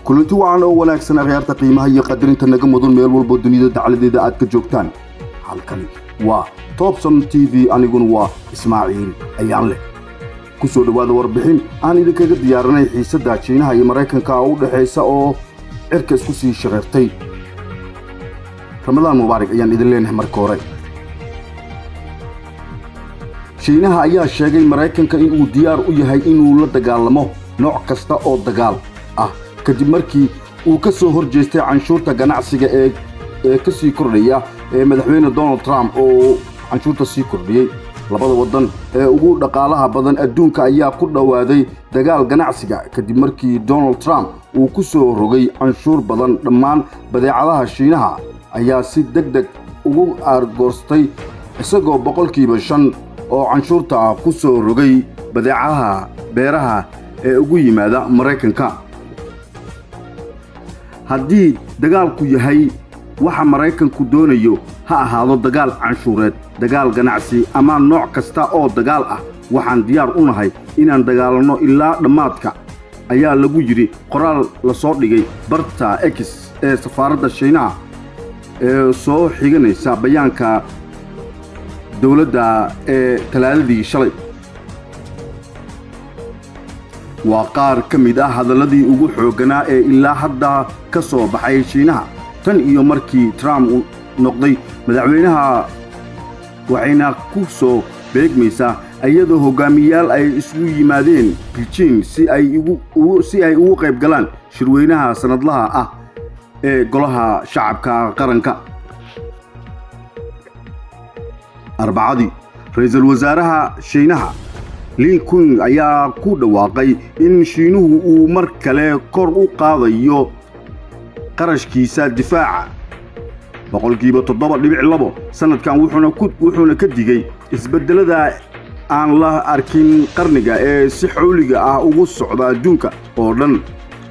Kulanti wacan oo wanaagsan, akhyaarta qiimaha iyo qadarinta naga mudan, meel walbo dunida dacaladeeda aad ka joogtaan. Halkani waa Tobson TV, aniguna waa Ismaaciil Ayaan leh. Ku soo dhowaada warbixin aan idinkaga diyaarinay xiisadda Shiinaha iyo Maraykanka u dhexaysa oo cirka isku sii shareertay. Ramadaan mubaarak ayaan idin leenahay. Marka hore, Shiinaha ayaa sheegay Maraykanka inuu diyaar u yahay inuu la dagaalamo nooc kasta oo dagaal ah, kadib markii uu ka soo hor jeestay canshuurta ganacsiga ee ka sii kordhaya ee madaxweyne Donald Trump oo canshuurta sii kordhiyey. Labada waddan ee ugu dhaqaalaha badan adduunka ayaa ku dhowaaday dagaal ganacsiga kadib markii Donald Trump uu ku soo rogay canshuur badan dhammaan badeecadaha Shiinaha ayaa si deg deg ugu aargoostay, isagoo 5% oo canshuurta ah ku soo rogay badeecadaha beeraha ee ugu yimaada Maraykanka. Haddii dagaalku yahay waxa Maraykanku doonayo, ha ahaado dagaal canshuureed, dagaal ganacsi ama nooc kasta oo dagaal ah, waxaan diyaar u nahay inaan dagaalanno ilaa dhammaadka, ayaa lagu yidhi qoraal la soo dhigay barta X ee safaaradda Shiinaha ee soo xiganaysa bayaanka dowladda ee Talaadadii shalay. Waa qaar ka mid ah hadalladii ugu xoogganaa ee ilaa hadda ka soo baxay Shiinaha tan iyo markii Trump uu noqday madaxweynaha, waxayna ku soo beegmaysaa iyadoo hogaamiyaal ay isugu yimaadeen Beijing si ay ugu qayb galaan shirweynaha sanadlaha ah ee Golaha Shacabka Qaranka. Arbacadii, ra-iisul wasaaraha Shiinaha Lin Kung ayaa ku dhawaaqay in Shiinuhu uu mar kale kor u qaadayo qarashkiisa difaaca 7.2% sanadkan, wuxuuna ka digay isbeddelada aan la arkin qarniga ee si xawliga ah ugu socda adduunka oo dhan.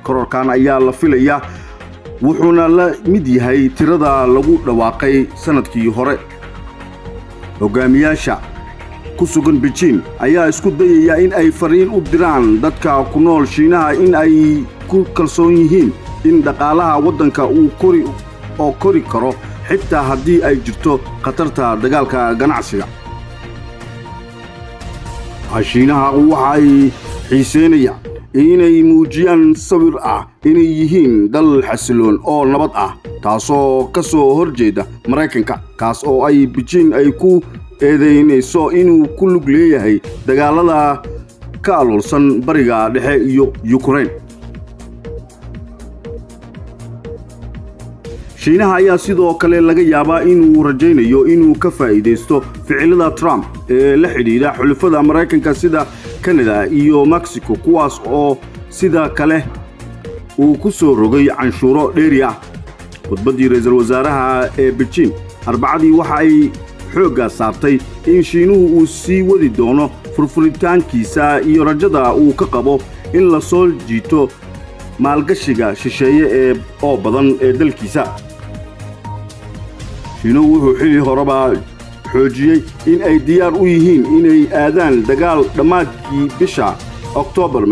Kororkan ayaa la filayaa, wuxuuna la mid yahay tirada lagu dhawaaqay sanadkii hore. Hogaamiyaasha ku sugan Beijing ayaa isku dayaya in ay fariin u diraan dadka ku nool Shiinaha in ay ku kalsoon yihiin in dhaqaalaha waddanka uu kori oo kori karo, xitaa haddii ay jirto khatarta dagaalka ganacsiga. Shiinaha waxa ay xiiseynayaan inay muujiyaan sawir ah inay yihiin dal xasiloon oo nabad ah, taasoo ka soo horjeeda Maraykanka, kaas oo ay Beijing ay ku eedeynayso inuu ku lug leeyahay dagaalada ka aloolsan Bariga Dhexe iyo Ukraine. Shiinaha ayaa sidoo kale laga yaabaa inuu rajaynayo inuu ka faa'iidaysto ficilada Trump ee la xidhiidha xulafada Maraykanka sida Canada iyo Mexico, kuwaas oo sida kale uu ku soo rogay canshuuro dheeri ah. Khudbaddii ra-iisul wasaaraha ee Beijing Arbacadii waxa ay xoogga saartay in Shiinuhu uu sii wadi doono furfuritaankiisa iyo rajada uu ka qabo in la soo jiito maalgashiga shisheeye ee oo badan ee dalkiisa. Shiinuhu wuxuu xilli horeba xoojiyey in ay diyaar u yihiin inay aadaan dagaal dhammaadkii bisha Oktoobar.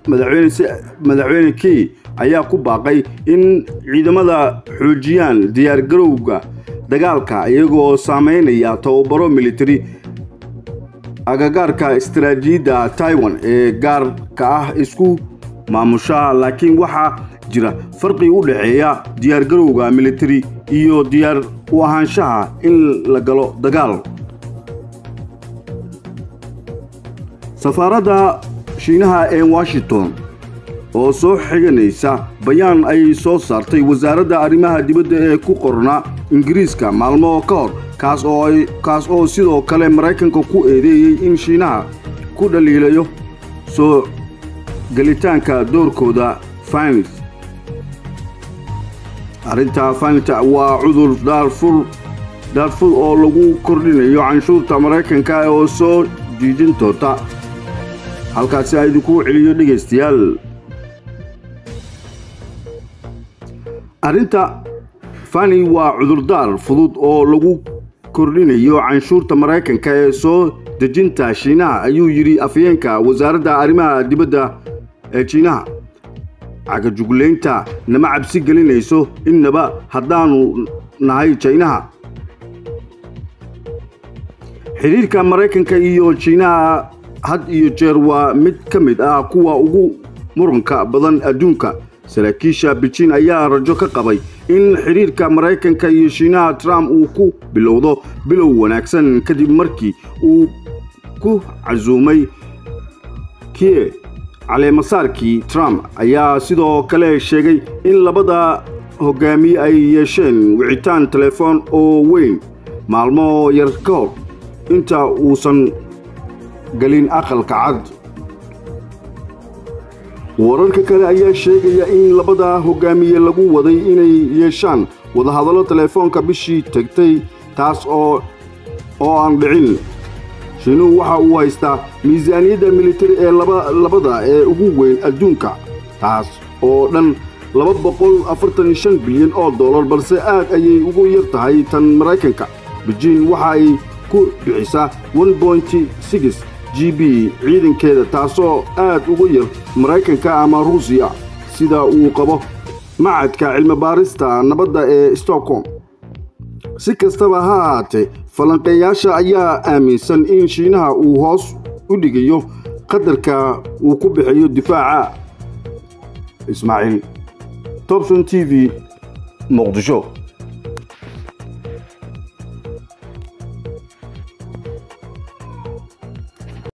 Madaxweyne Key ayaa ku baaqay in ciidamada xoojiyaan diyaargarowga dagaalka, iyagoo saameynaya tababaro military agagaarka istaraatiijiyadda Taiwan ee gaarka ah isku maamusha. Laakiin waxaa jira farqi u dhexeeya diyaargarowga military iyo diyaar u ahaanshaha in la galo dagaal. Safaaradda Shiinaha ee Washington oo soo xiganaysa bayaan ay soo saartay wasaaradda arrimaha dibadda ee ku qorna Ingiriiska maalmo ka hor, kaas oo sidoo kale Maraykanka ku eedeeyey in Shiinaha ku dhaliilayo soo gelitaanka doorkooda finance. Arrinta faninta waa cudur daarfur oo lagu kordhinayo canshuurta Maraykanka oo soo jiijin doonta. Halkaasi aan idinku celiyo, dhegaystayaal. Arrinta fani waa cudurdaar fudud oo lagu kordhinayo canshuurta Maraykanka ee soo dejinta Shiinaha, ayuu yidhi afhayeenka wasaaradda arrimaha dibadda ee Shiinaha. Cagajuglaynta nama cabsi gelinayso innaba haddaanu nahay Jaynaha. Xidhiirka Maraykanka iyo Jiinaha had iyo jeer waa mid ka mid ah kuwa ugu muranka badan adduunka. Saraakiisha Beijing ayaa rajo ka qabay in xidhiirka Maraykanka iyo Shiinaha Trump uu ku bilowdo bilow wanaagsan kadib markii uu ku casuumay Kie caleemasaarkii. Trump ayaa sidoo kale sheegay in labada hogaamiye ay yeesheen wicitaan telefoon oo weyn maalmo yar ka hor inta uusan gelin Aqalka Cad. Wararka kale ayaa sheegaya in labada hogaamiye lagu waday inay yeeshaan wadahadallo telefoonka bishii tagtay, taas oo aan dhicin. Shiinuhu waxa uu haystaa miisaaniyadda militari ee labada ee ugu weyn adduunka, taas oo dhan 245 bilyan oo dollar, balse aad ayay ugu yar tahay tan Maraykanka. Beijing waxa ay ku bixisaa 1.6 GB ciidankeeda, taasoo aad uga yar Maraykanka ama Ruusiya, sida uu qabo Macadka Cilmibaarista Nabadda ee Stockholm. Si kastaba ha ahaatee, falanqeeyaasha ayaa aaminsan in Shiinaha uu hoos u dhigayo qadarka uu ku bixiyo difaaca. Ismaaciil, Tobson TV, Muqdisho.